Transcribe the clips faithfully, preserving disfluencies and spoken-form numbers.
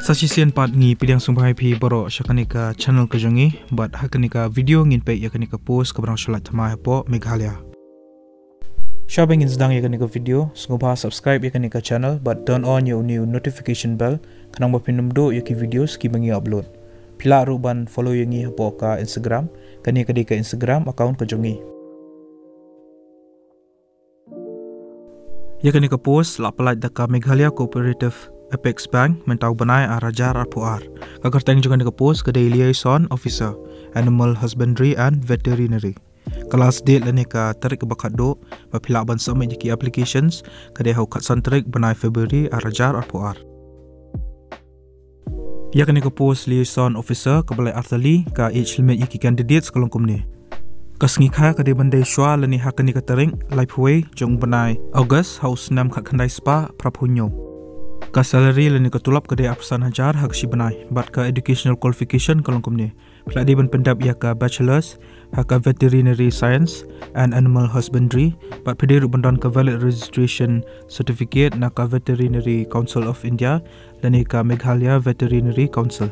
Sa shisien pat ngi pdiang sngewbha ïa phi baroh sha kane ka channel ka jong ngi, bad ha kane ka video ngin peit ïa kane ka post kaba dang shu lait thymmai hapoh Meghalaya. Shwa ba ngin sdang ïa kane ka video, sngewbha subscribe ïa kane ka channel bad turn on ïa u new notification bell, khnang ba phin ym duh ïa ki videos kiba ngi upload. Phi lah ruh ban follow ïa ngi hapoh ka Instagram, kane ka dei ka Instagram account ka jong ngi. Ïa kane ka post la pyllait da ka Meghalaya Cooperative Apex Bank mynta u bnai ar hajar arphew ar. Ka kyrteng jong kane ka post ka dei Liaison Officer, Animal Husbandry and Veterinary. Ka last date lane ka tarik kaba khatduh ba phi lah ban submit ïa ki applications ka dei ha u khatsan tarik bnai February ar hajar arphew ar. Ïa kane ka post Liaison Officer kaba lai artylli, ka age limit ïa ki candidates ka long kumne. Ka sngi kha ka dei ban dei shwa lane ha kane ka tarik laiphew wei jong u bnai August ha u snem khatkhyndai spah phraphew hynñiew. Ka salary lane ka tulop ka dei arphew san hajar ha ka shi bnai, bad ka educational qualification ka long kumne. Phi lah dei ban pyndep ïa ka bachelors ha ka veterinary science and animal husbandry, bad phi dei ruh ban don ka valid registration certificate na ka Veterinary Council of India lane ka Meghalaya Veterinary Council.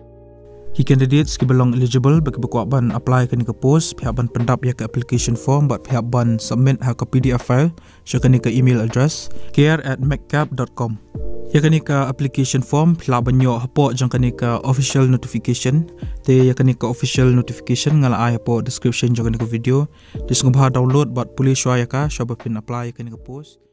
Ki candidates kiba long eligible bad kiba kwah ban apply kane ka post, phi hap ban pyndap ïa ka application form bad phi hap ban submit ha ka P D F file sha kane ka email address, care at megcap dot com. Ïa kane ka application form phi lah ban ïoh hapoh jong kane ka official notification. Te ïa kane ka official notification nga la ai hapoh description jong kane ka video. Te sngewbha download bad pule shwa ïa ka shwa ba phin apply ïa kane ka post.